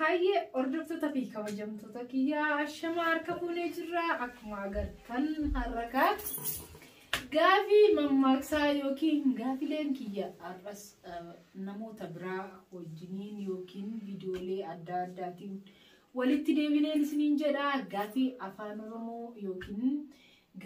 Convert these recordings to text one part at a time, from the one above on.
Hayyee hordoftoota fi kabajamtoota kiyyaa, ashama harka fuunee jirra. Akkuma agartan har'akaa gaafii mammaaksaa yookiin gaafileen kiyya har'as namoota biraa wajjiniin yookiin viidiyoolee adda addaatiin walitti deebineen isiniin jedha. Gaafii afaan Oromoo yookiin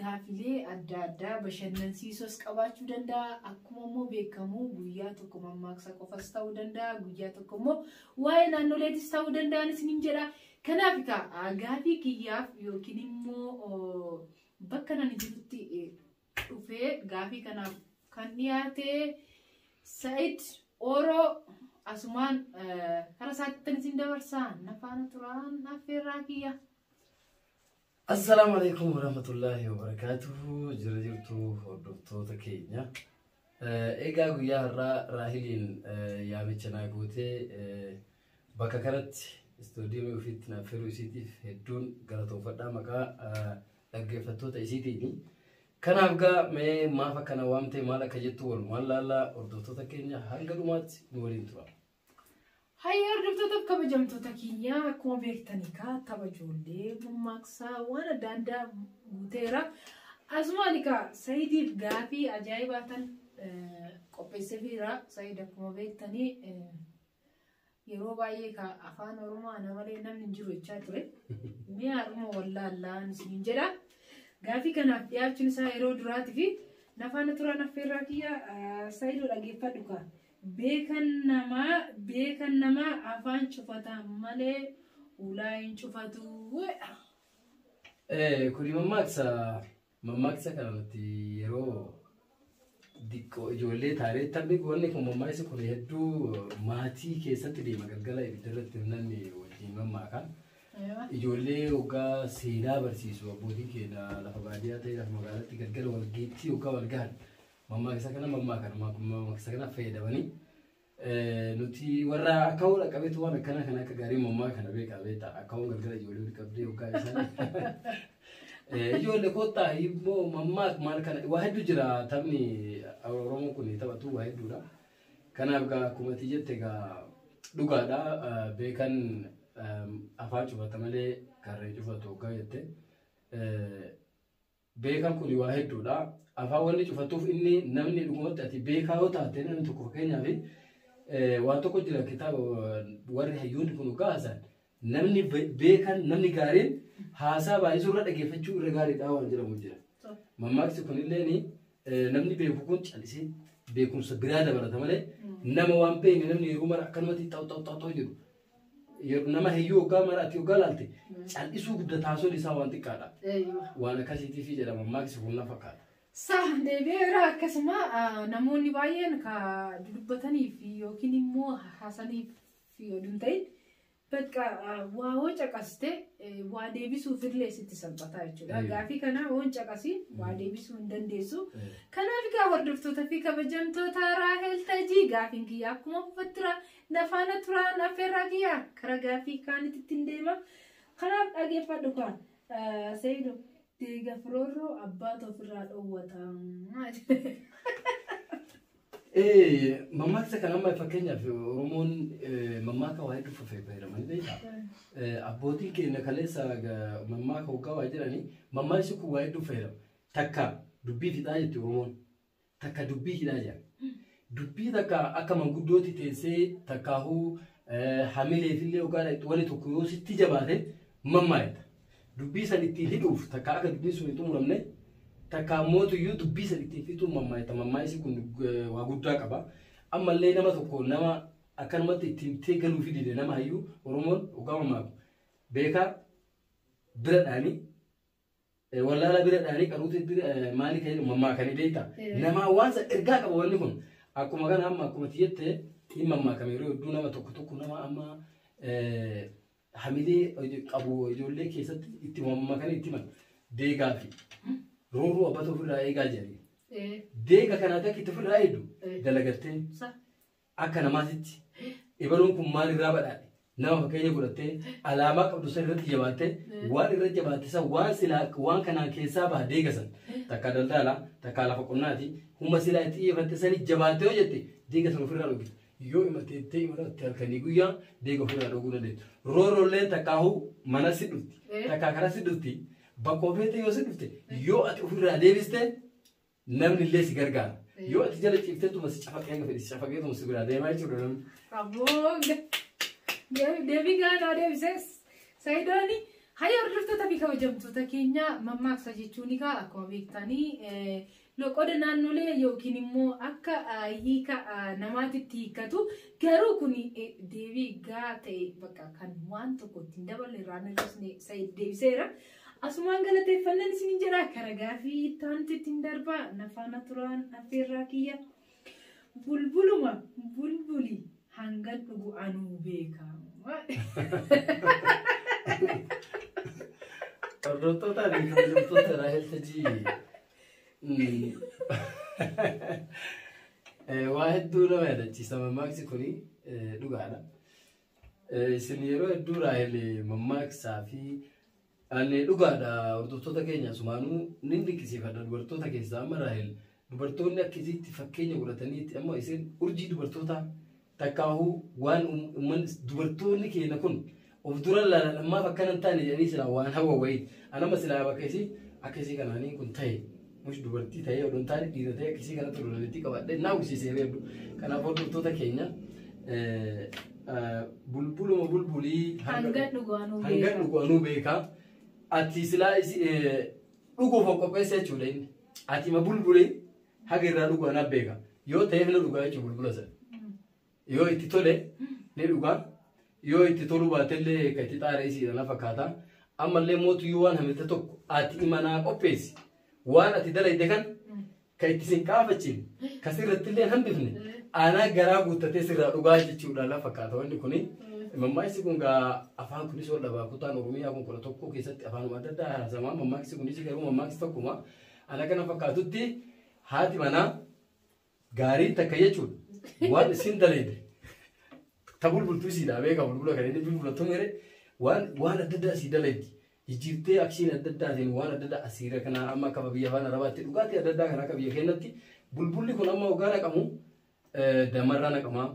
gaafilee adda addaa bashannansiisos qabaachuu danda'a. Akkuma immoo beekamu guyyaa tokko mammaaksa qofas ta'uu danda'a. Guyyaa tokko immoo waa'ee naannoleetis ta'uu danda'an isiniin jedha. Kanaaf egaa gaafii kiyyaaf yookiin immoo bakka nani jirutti dhufee gaafii kanaaf kan dhiyaate Sa'id Ooroo asumaan karaa isaatti isin dabarsaa, na faana turaan affeerraa kiyya. Assalaamu alaikum warahmatullahi wabarakatuhu. Jira jirtu hordoftoota keenya? Egaa guyyaa har'aa Raahiliin yaamicha naa gootee bakka kanatti istuudiyoo ofiitti naaf affeeruu isiitiif hedduun galatoonfadhaa maqaa dhaggeeffattoota isiitiini. Kanaaf gaa mee maaf akkana waamtee, maal akka jettu walumaan laallaa. Hordoftoota keenya, hanga dhumaatti nu waliin tura. Hayyee hordoftoota kabajamtoota keenya, akkuma beektanii kaa tapha ijoollee mammaaksaa waan adda addaa guuteera. Asumaan egaa Sa'idiif gaafii ajaa'ibaa tan qopheesseefiira. Sa'id akkuma beektanii yeroo baay'ee ka afaan Oromoo ana malee namni hin jiru jechaa ture. Mee har'uma wallaallaan isiniin jedha. Gaafii kanaaf dhiyaachuun isaa yeroo duraatii fi nafaana turaan affeerraa kiyya. Sa'idoo, dhageeffadhu kaa. Beekan namaa afaan cufata malee ulaa hin cufatu. Kuni mammaaksa kana nuti yeroo diqqoo ijoollee taanee taphni wanni kun, mammaaksi kun hedduu maatii keessatti deema. Galgala ibidda irratti namni wajjin mammaaka. Ijoollee waggaa seenaa barsiisu abbootiin keenya lafa baadiyyaa ta'e lafa magaalaatti galgala walgeettii waggaa wal gahan mammaaksa kana mammaakan, mammaaksa kana fayyadamanii nuti warra akka hoo qabeetu waan akkana kana akka gaarii mammaaka kana beekaa beektaa, akka hoo galgala ijoollee wal qabdee waggaa isaan ijoollee kottaa immoo mammaak maal kana waa hedduu jira. Taphni Oromoon kun taphatu waa hedduudha. Kanaaf gaa akkuma ati jette gaa dhugaadha, beekan afaan cufata malee karra hin cufatu hoggaa jette. Beekan kun waa hedduudha. Afaan wanni cufatuuf inni namni dhugumatti ati beekaa yoo taate, namni tokko fakkeenyaaf waan tokko jira, kitaaba warri hayyoonni kun hoggaa haasan, namni beekan, namni gaariin haasaa baay'isuu irra dhageeffachuu irra gaariidha waan jedhamu jira. Mammaaksi kunillee namni beeku kun callisee beekumsa biraa dabalata malee nama waan beekne namni yeroo mara akkanumatti xaw xaw xaw xaw jedhu, nama hayyuu hoggaa mara ati hoggaa laalte callisuu guddataa sun isaa waan xiqqaadha. Waan akkasiitiif jedhama mammaaksi kun na fakkaata. Sa deebi'eera. Akkasuma namoonni baay'een ka dubbataniif yookiin immoo haasaniif yoo hin ta'in, bakka waa hoo caqaste waa deebisuuf illee sitti salphata jechuudha. Gaafii kana hoon caqasiin waa deebisuu hin dandeessu. Kanaaf egaa hordoftoota fi kabajamtoota Raahel Tajii, gaafiin kiyya akkuma uffattira nafaana turaan affeerraa kiyya kara gaafii kaanitti ittiin deema. Kanaaf dhageeffadhu kaan Seeyidu, deega firoorroo abbaatu ofirraa dhoowwata. Mammaaksa kana amma fakkeenyaaf Oromoon mammaaka waa hedduu fayyadamanii beekaa. Abbootiin keenya kaleessa mammaaka hoggaa waa jedhanii, mammaaksi kun waa hedduu fayyadama. Takka dubbii fixaa jetti Oromoon. Takka dubbii hidhaa jedha. Dubbii takka akka manguddooti teessee takkaahuu hamileefillee hoggaa wanni tokko yoo sitti jabaate mammaayita. Dubbii san ittiin hidhuuf, takka akka dubbiin sun hin xumuramne, takka ammootuyyuu dubbii san ittiin fixuuf mammaayita. Mammaaksi kun waa guddaa qaba. Ammallee nama tokko nama akkanumatti ittiin tee galuu fi dide, nama hayyuu Oromoon hoggaa mammaaku beekaa bira dhaanii, wallaala bira dhaanii, qaruutee bira maali kan jedhu mammaakanii beektaa. Nama waan san ergaa qaba wanni kun. Akkuma kana amma akkuma jette hin mammaakame yeroo hedduu nama tokko tokko, nama amma hamilee qabu ijoollee keessatti itti mammaakanii itti himan. Deegaa fi roorroo abbata ofirraa eegaa jedhanii. Deega kanaati akka itti ofirraa eegdu dalagattee akka namaatitti ibaluun kun maalirraa badhaadhe, nama fakkeenya godhattee alaamaa qabdu san irratti jabaattee, waan irra jabaatte san, waan silaa waan kanaan keessaa baha deega san, takka daldala takka lafa qonnaati, humna silaa itti xiyyeeffatte sani jabaattee yoo jette deega san ofirraa dhogite. Yoo imalteettee imalatte halkanii guyyaa deega ofirraa dhoguu dandeettu. Roorolleen takkaahuu mana si dhufti. Takkaa karaa si dhufti. Bakka ofeete yoo si dhufte yoo ati ofirraa deebiste namni illee si gargaara. Yoo ati jala ciifteetuma si cafaqee hanga fedhe si cafaqeetuma si biraa deemaa jechuudha namni. Aboo deebii gaanaa deebises Sayidooni hayya hordoftoota fi kabajamtoota keenya mammaaksa jechuun egaa akkuma beektanii loqoda naannolee yookiin immoo akka hiika namaatitti hiikkatu garuu kun deebii gaa ta'e bakka kan waan tokko ittiin daballe irraan hir'isne Sayid deebiseera. Asumaan galateeffannaan isin jedha kara gaafii itti aanutti ittiin darbaa nafaana turaan affeerraa kiyya. Bulbuluma bulbuli hangan dhugu anuu beeka. Hordoftoota fi kabajamtoota Raahel Tajii waa hedduu nama yaadachiisa mammaaksi kuni dhugaadha. Isin yeroo hedduu Raahel mammaaksaa fi ani dhugaadha hordoftoota keenya sumaanuu nin dinqisiifadha dubartoota keessaa amma Raahel dubartoonni akkasitti fakkeenya godhataniitti amma isin urjii dubartoota takkaahuu waan uummanni dubartoonni keenya kun of dura laalan ammaaf akkana hin taane jedhanii silaa waan hawa wayii anama silaa bakka isii akka isii kanaanii kun ta'e mush dubartii ta'ee odoo hin taane dhiira ta'e akkasii kanatti odoo qabadhe naa hawwisiisee beekdu. Kanaaf hordoftoota keenya bulbuluma bulbulii Hanga dhugu anuu hanga beeka. dhugu anuu beeka. Ati silaa dhuguuf of qopheessa jechuudha inni. Ati ma bulbulee haga irraa dhugu anaa beeka. Yoo ta'eef na dhugaa jechuudha bulbula sana. Yoo itti tole ni dhugaa. Yoo itti toluu baatellee kan itti xaara isiidha na fakkaata. Ammallee mootuyyuu waan hamilte tokko ati imanaa qopheessi. Waan ati dalayde kan kan itti sin qaafachiin kan sirratti illee hambifne anaa garaa guuttatee sirraa dhugaa jechuudha na fakkaata wanni kuni. Mammaaksi kun gaa afaan kunis wal dhabaa kutaan Oromiyaa kun 11 keessatti afaanuma adda addaa haasamaa mammaaksi kunis garuu mammaaksi tokkuma. Ana kana fakkaatutti haati manaa gaarii takka jechuudha. Waan isin dalayde ta bulbultuu isiidha beeka bulbula kan inni bulbulatu mere waan adda addaa isii dalaydi. Jijjiirtee aksiin adda addaatiin waan adda addaa asiira kana amma akka biyya afaan arabaatti dhugaatii adda addaa kan akka biyya keenyatti bulbulli kun amma hoggaa naqamu damarraa naqamaa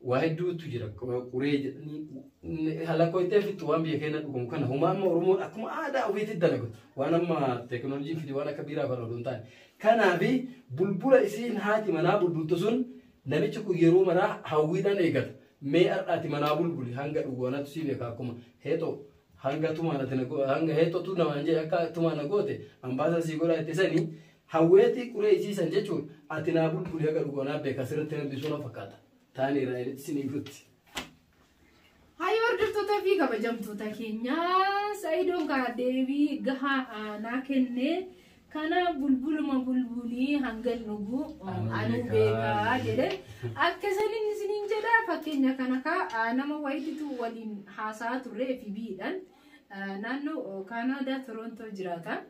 waa hedduutu jira quree jedhanii halakkoitee fixu waan biyya keenya dhugamu kana homaa amma Oromoon akkuma aadaa ofiitti dalagu waan amma teekinooloojiin fide waan akka biiraa kana odoo hin taane. Kanaafi bulbula isiin haati manaa bulbultu sun namichi kun yeroo maraa hawwiidhaan eegata. Mee har'aati manaa bulbuli hanga dhugu anatu si beeka akkuma heexoo hanga hanga heexootu namaan jedhe akka tumaana goote ambaasa sii godhaa itti sanii hawweetii quree isiisan jechuun ati naa bulbuli haga dhugu anaa beeka asirratti hambisuu na fakkaata. Taani Raahelitti isin ibsutti. Hayya hordoftoota fi kabajamtoota keenya Sayidoon kaa deebii gahaa naa kenne kana bulbuluma bulbulii hanga dhugu anuu beekaa jedhe akka isaniin isiniin jedha fakkeenya kana kaa nama wayititu waliin haasaa turre fi biidhaan naannoo Kaanaadaa Torontoo jiraata.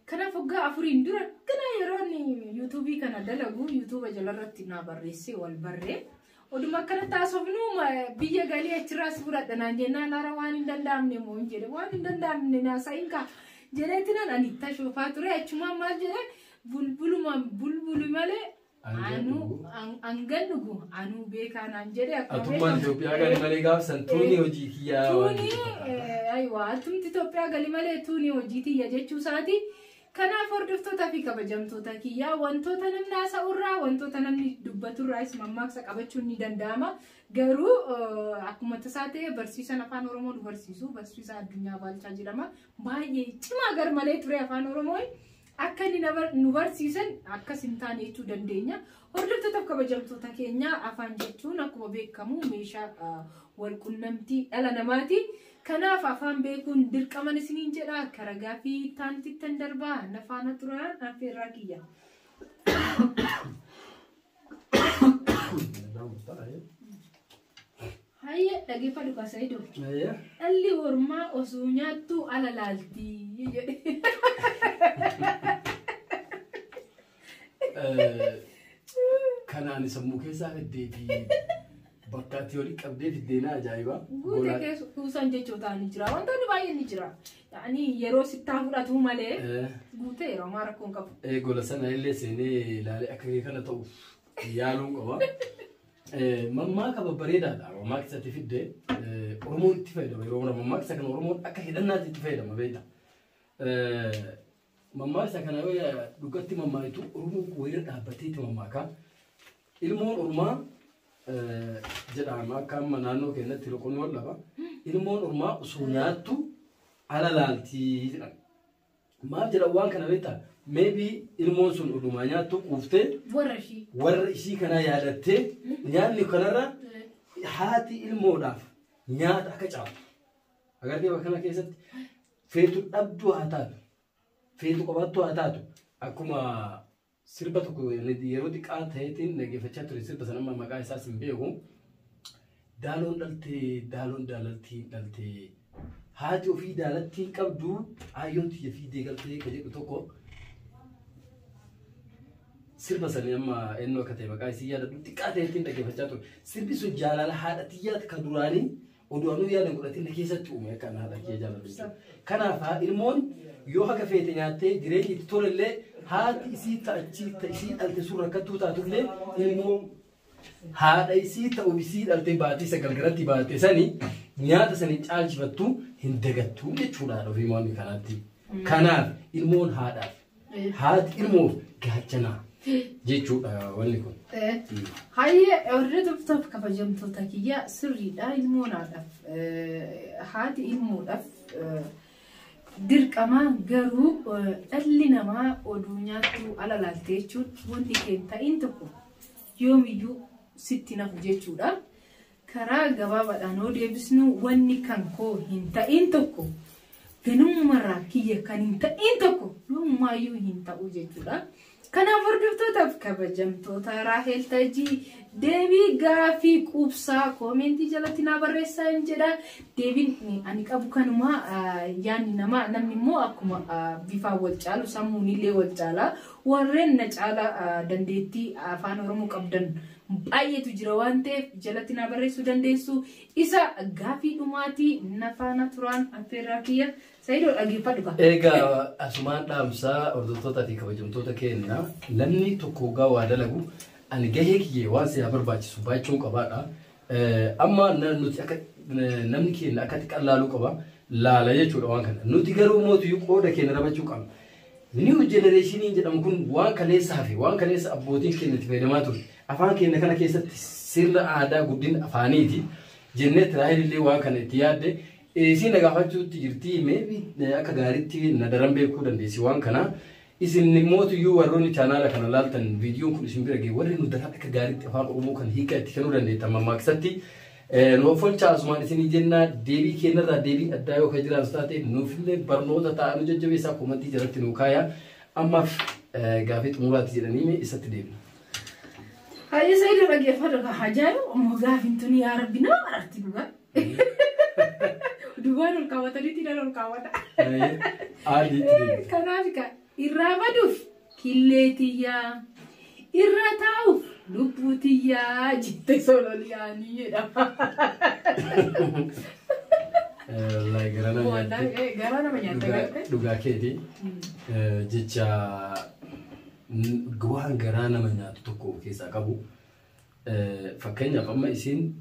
Kanaaf waggaa 4 dura kana yeroo inni yuutuubii kana dalagu yuutuuba jalarratti naa barreessee wal barree. Oduma akkana taasofnu biyya galii achirraas fudhadha naan jennaan hara waan hin danda'amne moo hin jedhe waan hin danda'amne naasa'iin kaa jedheetti naan ani tashoofaa ture achumaan maal jedhe bulbuluma bulbuli malee anuu hangan dhugu anuu beekaa naan jedhe akkuma Atummaan Itoophiyaa gali malee gaafsan tuuni hojii kiyyaa waan Tuuni jedhu fakkaata. ayiwaa atumti Itoophiyaa gali malee tuuni hojii tiyya jechuu isaati. Kanaaf hordoftoota fi kabajamtoota kiyyaa wantoota namni haasa'urraa wantoota namni dubbaturraas mammaaksa qabachuun ni danda'ama. Garuu akkuma tasaa ta'e barsiisaan afaan Oromoo nu barsiisu barsiisaa addunyaa Baalchaa jedhama. Baay'ee cimaa garmalee ture afaan Oromoo. Akka inni nu barsiisan akkas hin taane jechuu dandeenya. Hordoftoota fi kabajamtoota keenya afaan jechuun akkuma beekamu meeshaa walqunnamtii dhala namaati. Kanaaf afaan beekuun dirqaman isiniin jedha. Kara gaafii taanittan darbaa nafaana turaan affeerraa kiyya. Hayya dhageeffadhu kaa Sayido. Dhalli hormaa osoo nyaattu ala laalti jedhe. Kanaan sammuu keessaa fiddee fi bakka ati olii qabdee fiddeenaa ajaa'iba. Guutee keessa kuusaan jechootaa ni jira. Wantoonni baay'een ni jira. Yaani yeroo sittaa fudhatu malee guutee yeroo ammaa rakkoo hin qabu. Gola sana illee seenee ilaalee akka kee kana ta'uuf yaaluun qaba. Mammaaka babbareedaadha. Mammaaksa itti fidde Oromoon itti fayyadama yeroo hunda mammaaksa kana Oromoon akka hidhannaatti itti fayyadama beekta. Mammaaksa kana yoo dhugatti mammaakitu Oromoon wayirra dhaabbatee itti mammaaka. Ilmoon ormaa jedhama akka amma naannoo keenyatti loqonni laba. Ilmoon ormaa osoo nyaattu ala laaltii jedhama. Maal jedhan waan kana beektaa? Maybe ilmoon sun odumaa nyaattu quuftee Warra ishii. Warra ishii kanaa yaadattee nyaanni kanarra haati ilmoodhaaf nyaata akka caalu. Agartee bakka kana keessatti feetu dhabduu haa taatu, feetu qabaattuu haa taatu, akkuma sirba tokko yeroo xiqqaa ta'eetiin dhaggeeffachaa ture, sirba sana amma maqaa isaas hin beeku. Daaloon dhaltee, daaloon daalaltii dhaltee, haati ofii daalattii hin qabdu, aayyoon tiyya fiidee galtee ka jedhu tokko, sirba sanii amma eenyu akka ta'e maqaa isii yaadadhu, xiqqaa ta'eetiin dhaggeeffachaa ture. Sirbi sun jaalala haadha tiyyaati kan duraanii oduu anuu yaadan godhatee na keessatti uume akka ana haadha kiyya jaaladhu jechuudha. Kanaaf haa ilmoon yoo haga feete nyaattee jireenyi itti tolellee, haati isii ta'achii ta isii dhalte sun rakkattuu taatullee, ilmoo haadha isii ta'u isii dhaltee baatii sagal garatti baate sani nyaata sani caalchifattu hin dagattu jechuudha ofii waan kanaatti. Kanaaf ilmoon haadhaaf, haati ilmoof gaachanaa jechuudha wanni kun. Hayyee, hordoftoota kabajamtoota kiyya, sirriidha, ilmoon haadhaaf, haati ilmoodhaaf dirqama, garuu dhalli namaa oduu nyaattuu ala laalte jechuun wanti kee hin ta'in tokko yoomiyyuu sitti nafu jechuudha. Karaa gabaabaadhaan yoo deebisnu, wanni kan koo hin ta'in tokko, ganumumarraa kiyya kan hin ta'in tokko yoomumaayyuu hin ta'u jechuudha. Kanaaf hordoftootaaf kabajamtoota Raahel Tajii, deebii gaafii quubsaa koomentii jalatti naa barreessaa hin jedha. Deebiin ani qabu kanuma. Yaadni namaa, namni immoo akkuma bifaan wal caalu sammuun illee wal caala. Warreen na caala dandeettii afaan Oromoo qabdan baay'eetu jira waan ta'eef jalatti naa barreessuu dandeessu. Isa gaafii dhumaatii na faana turaan affeerraa kiyya. Sayidoo, dhaggeeffadhu kaa. Egaa asumaan dhaamsaa hordoftootaa fi kabajamtoota keenya, namni tokko hoggaa waa dalagu ani gahee kiyyee waan si barbaachisu baachuun qabaadha. Amma nuti akka namni keenya akka xiqqaan laaluu qaba laala jechuudha waan kana. Nuti garuu mootiyyuu qooda keenya rabachuu qabna. New generation jedhamu kun waan kaleessaa fi waan kaleessa abbootiin keenya itti fayyadamaa ture. Afaan keenya kana keessatti sirna aadaa guddina afaaniiti jennee Raahel illee waan kana itti yaadde. Isin na gaafachuutti jirti, maybe akka gaariitti na daran beekuu dandeessi waan kana. Isin mootiyyuu warroonni chaanaala kana laaltan, viidiyoon kun isin bira ga'e, warri nu daran akka gaariitti afaan Oromoo kan hiika itti kennuu dandeettan mammaaksatti nu offolchaa asumaan isinii jennaa. Deebii keenyarraa deebiin addaa yoo kan jiraatu taate, nuufillee barnoota ta'a, nu jajjabeessaa, koomantii jalatti nu kaaya. Ammaaf gaafii xumuraatti jedhanii isatti deemna. Hayyee Sayidoo, dhaggeeffadhu kaa. Ajaa'iba! Ammoo gaafiin tuni, yaa Rabbi, nama mararti dhugaa. Duwwaan ol kaawwataniitti nan ol kaawwata. Aadiitti deemna. Kanaaf kaa irraa baduuf killee tiyyaa, irra taa'uuf lubbuu tiyyaa jette sololiyaanii jedhama. Wallaahi gara nama nyaatte. Garaa nama nyaatta garte. Dhugaa keeti. Jecha waan garaa nama nyaatu tokko of keessaa qabu. Fakkeenyaaf amma isiin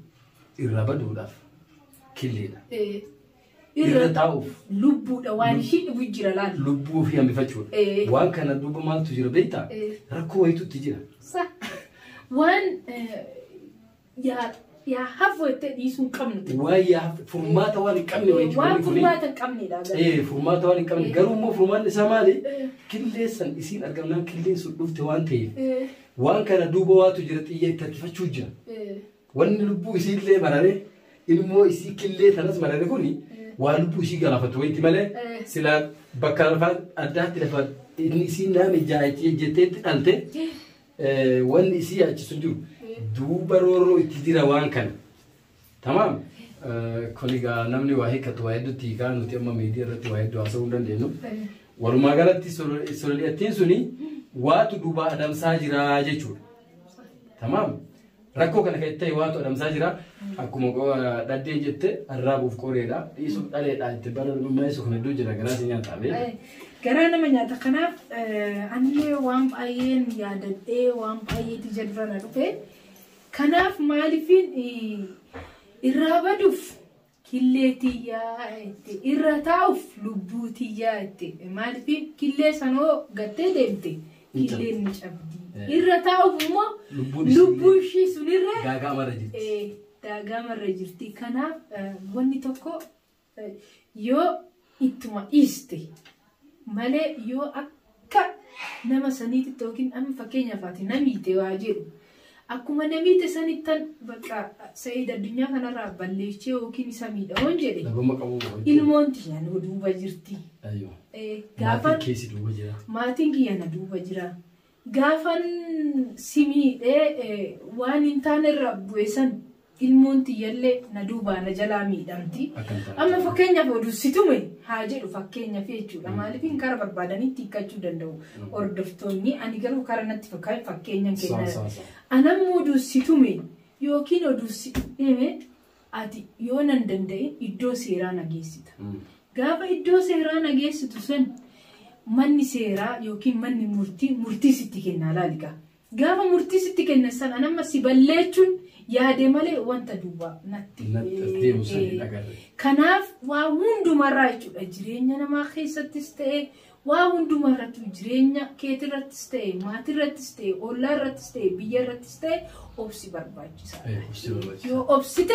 irraa baduudhaaf killeedha. Irra taa'uuf lubbuudha, waan ishii dhufu jira laal. Lubbuu ofii hambifachuudha. Waan kana duuba maaltu jira beektaa? Rakkoo wayiitu itti jira. Waan yaa hafu jettee dhiisuu hin qabnu. Waan yaa furmaata waan hin qabne wayiiti. Waan wanni kuni. Furmaata hin qabnedha. Furmaata waan hin qabne, garuu immoo furmaanni isaa maali? Killee san isiin argamnaan killeen sun dhufte waan ta'eef waan kana duuba waatu jira, xiyya itti harkifachuu jira. Wanni lubbuu isiillee marare, ilmoo isii killee tanas marare kuni waan lubbuu isii galaafatu wayiiti malee silaa bakka lafa addaatti lafa inni isii naame jetteetti dhalte wanni isii yaachisu jiru. Duuba roorroo itti jira waan kana. Tamaam. Kun egaa namni waa hiikkatu waa hedduutti hiikaa, nuti amma miidiyaa irratti waa hedduu haasa'uu hin dandeenyu. Walumaa galatti sololi'attiin suni waatu duuba adamsaa jira jechuudha. Tamaam. Rakkoo kana kan ta'e waatu adamsaa jira. Akkuma dhaddeen jette, arraabuuf qoreedha. Dhiisuuf dhaleedha jette, bara mammaaksa kun hedduu jira, garaa si nyaataa beeku. Garaa nama nyaata. Kanaaf anillee waan baay'een yaadadhee, waan baay'eetu ija dura na dhufe. Kanaaf maaliifin irraa baduuf killee tiyyaa itti irra taa'uuf lubbuu tiyyaa itti maaliifin killee sanoo gattee deemte killeen ni cabdi. Irra taa'uuf immoo lubbuu ishii sunirra gaagaamarra jirti. Gaagaamarra jirti. Kanaaf wanni tokko yoo ittuma dhiiste malee yoo akka nama saniitti yookiin amma fakkeenyaaf ati namiite waa jedhu akkuma namiite sanittan bakka Sa'iid addunyaa kanarraa balleechee yookiin isa miidhamoon jedhe ilmoon tiyya na duuba jirti. Maatiin kiyya na duuba jira. Gaafan si miidhee waan hin taanerra bu'e san ilmoon tiyyallee na duubaa na jalaa miidhamti. Amma fakkeenyaaf oduu si tume haa jedhu fakkeenyaaf jechuudha. Maaliif kara barbaadanitti hiikkachuu danda'u hordoftoonni. Ani garuu kara natti fakkeenyaan kenna. Anammoo oduu si tume yookiin oduu si dhime ati yoo nan danda'in iddoo seeraa na geessita. Gaafa iddoo seeraa na geessitu san manni seeraa yookiin manni murtii sitti kenna laaliqa. Gaafa murtii sitti kenna san anamma si balleechuun yaade malee wanta duuba natti. Kanaaf waa hundumarraa jechuudha jireenya namaa keessattis ta'e waa hundumarratti jireenya keetirrattis ta'e maatirrattis ta'e ollaarrattis ta'e biyyarrattis ta'e obsi barbaachisaadha. Yoo obsite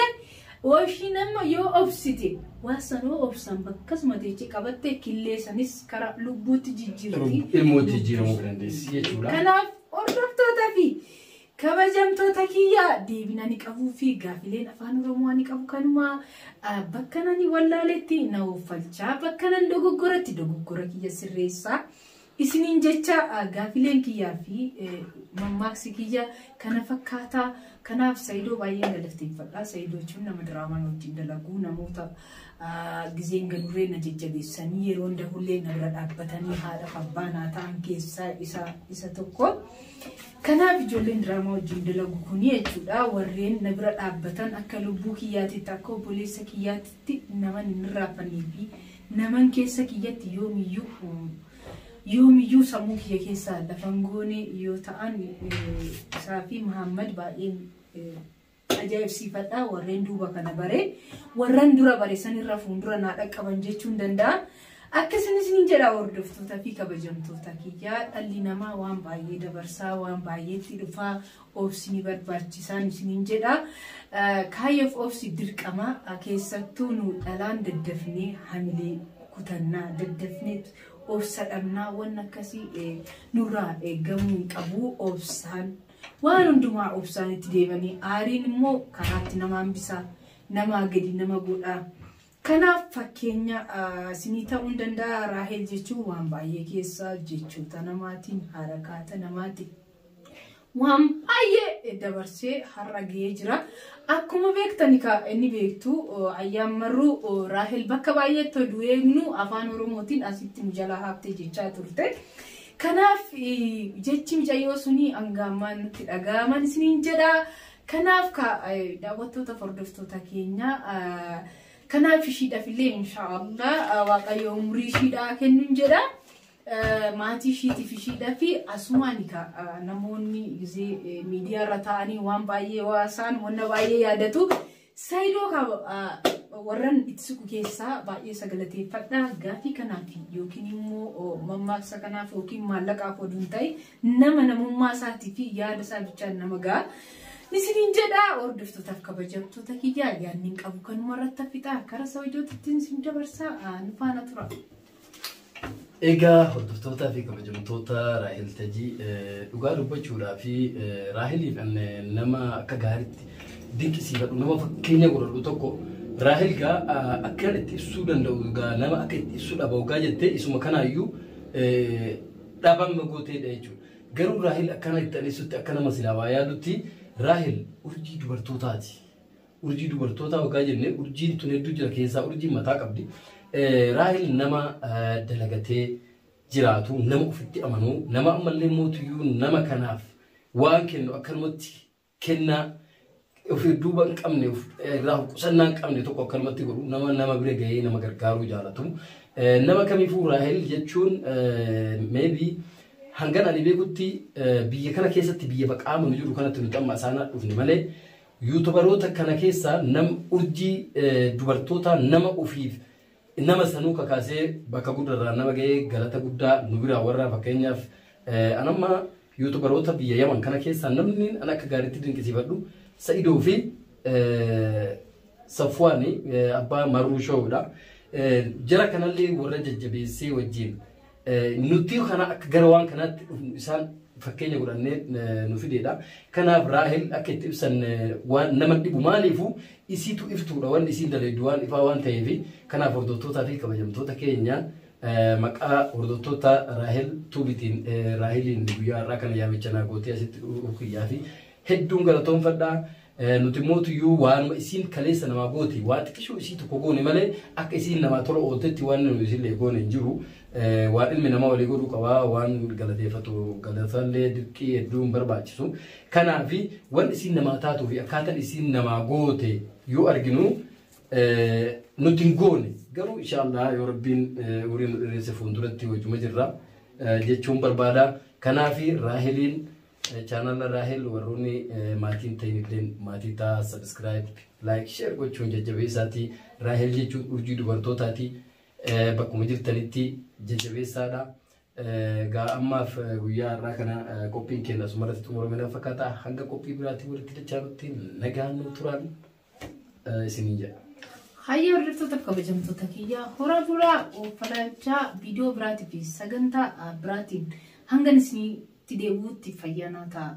ooshii nama yoo obsite waan sanoo obsan bakkasuma teechee qabattee killee sanis karaa lubbuutti jijjiirti. Ilmootti jijjiiramuu dandeessi jechuudha. Kanaaf hordoftootaa fi kabajamtoota kiyyaa deebina ni qabuu fi gaafileen afaan Oromoo ni qabu kanuma bakka nani wallaaletti na uffalchaa bakka nan dogoggoratti dogoggora kiyya sirreessaa isiniin jecha gaafileen kiyyaa fi mammaaksi kiyya kana fakkaataa. Kanaaf Saidoo baay'een galateeffadha. Saidoo jechuun nama diraamaan wajjin dalaguu namoota gizeen gadurree na jajjabeessanii yeroo dahullee na bira dhaabbatanii haadha abbaa naa ta'an keessaa isa tokko. Kanaaf ijoolleen diraamaa wajjin dalagu kuni jechuudha warreen na bira dhaabbatan akka lubbuu kiyyaatitti akka obboleessa kiyyaatitti naman hin irraanfannee fi naman keessa kiyyatti yoomiyyuu sammuu kiyya keessaa lafan goone yoo ta'an isaa fi Muhammad baay'een ajaa'ibsiifadha. Warreen duuba kana bare warreen dura bare sanirra fuuldura naa dhaqqaban jechuun danda'a. Akkasumas ni jedha hordoftoota fi kabajamtoota kiyyaa dhalli namaa waan baay'ee dabarsaa waan baay'eetti dhufaa obsi ni barbaachisaan isiniin jedha. Kaayyoof obsi dirqama keessattuu nu dhalaan daddafnee hamilee kutannaa daddafnee obsa dhabnaa waan akkasii nurraa eegamuu hin qabu obsaan waan hundumaa obsaan itti deemanii aariin immoo karaatti nama hambisaa namaa gadi nama godhaa. Kanaaf fakkeenya isinii ta'uu hin danda'a. Raahel jechuun waan baay'ee keessaa jechoota namaatiin harakaata namaatiin waan baay'ee dabarsee har'a ga'ee jira. Akkuma beektan inni beektu ayyaan marruu Raahel bakka baay'eetti oduu eegnu afaan Oromootiin asitti nu jalaa haftee jechaa turte. Kanaaf jechi mucayyoo sunii hanga ammaa nutti dhaga'aman isiniin jedha. Kanaaf daawwattoota hordoftoota keenya kanaaf ishiidhaaf illee inshaallah waaqayyo umurii ishiidhaa kennuun jedha. Maatii ishiitiif ishiidhaaf asumaan namoonni gisee miidiyaa irra taa'anii waan baay'ee waasaan wanna baay'ee yaadatu. Saidoo warran itti siqu keessaa baay'ee sagalateeffadha. Gaafii kanaaf yookiin immoo mammaaksa kanaaf yookiin maallaqaaf oduu hin ta'e nama namummaa isaatii fi yaada isaa bichaan nama ga'a. Isiniin jedha hordoftootaaf kabajamtoota kiyyaa yaadni hin qabu kanuma irratti hafixaa karaa Saidootti isin dabarsaa nu faana tura. Egaa hordoftootaa fi kabajamtoota Raahel Tajii dhugaa dubbachuudhaa fi Raaheliif nama akka gaariitti dinqisiifadhu nama fakkeenya godhadhu tokko Raahel gaa akka itti ibsuu danda'u gaa nama akka itti ibsuu dhaba gaa jettee isuma kanaayyuu dhabama gooteedha jechuudha. Garuu Raahel akkana itti aneessutti akka nama silaa waa yaadutti Raahel urjii dubartootaati. Urjii dubartootaa waggaa jennee urjiin tun hedduu jira keessaa urjiin mataa qabdi. Raahel nama dalagatee jiraatu, nama ofitti amanuu, nama ammallee mootiyyuu nama kanaaf waan kennu akkanumatti kennaa ofii duuba hin qabne irraa qusannaa hin qabne tokko akkanumatti godhu nama nama bira gahee nama gargaaruu jaalatu. Nama kamiifuu Raahel jechuun maybe Hangan ani beekutti biyya kana keessatti biyya baqaama nu jiru kanatti nuti amma isaanaa dhufne malee yuutubaroota kana keessa nam urjii dubartoota nama ofiif nama sanuu kakaasee bakka guddarraa nama ga'ee galata guddaa nu biraa warra fakkeenyaaf anamma yuutubaroota biyya Yaman kana keessaa namni an akka gaariitti dinqisiifadhu Sa'idoo fi Safwaani abbaa Marruu Showudha. Jara kanallee warra jajjabeessee wajjin nuti kana akka gara waan kanaatti dhufnu isaan fakkeenya godhannee nu fideedha. Kanaaf Raahel akka itti ibsan waan nama dhibu maaliifu isiitu iftuudha wanni isiin daleeddu waan ifaa waan ta'eef kanaaf hordoftootaa fi kabajamtoota keenya maqaa hordoftoota Raahel Tuubitiin Raaheliin guyyaa har'aa kana yaamicha naa gootee asitti dhufuu kiyyaa fi hedduun galatoonfadhaa. Nuti mootuyyuu waanuma isiin kaleessa namaa gooti waa xiqqishuu isii tokko goone malee akka isiin namaa tola ooltetti waan nuyi isillee goone hin jiru. Waan ilmi namaa walii godhuu qabaa waan galateeffatu galatallee dirqii hedduu hin barbaachisu. Kanaafi waan isiin namaa taatuu fi akkaataan isiin namaa goote yoo arginu nuti hin goone garuu inshaallah yoo rabbiin umurii nu dheeresse fuulduratti wajjuma jirra jechuun barbaada. Kanaafi Raaheliin chaanala Raahel warroonni maatiin ta'in illee maatii ta'a subscribe like share gochuun jajjabeessaati. Raahel jechuun urjii dubartootaati. Bakkuma jirtanitti jajjabeessaadha. Gaa ammaaf guyyaa har'aa kana qophiin keenya asumarratti xumurame na fakkaata. Hanga qophii biraatti walitti dachaanutti nagaan nu turan isiniin jedha. Hayya hordoftoota kabajamtoota kiyyaa hora bulaa oofalachaa viidiyoo biraatii fi sagantaa biraatiin hangan isinitti deebi'utti fayyaa naa ta'a.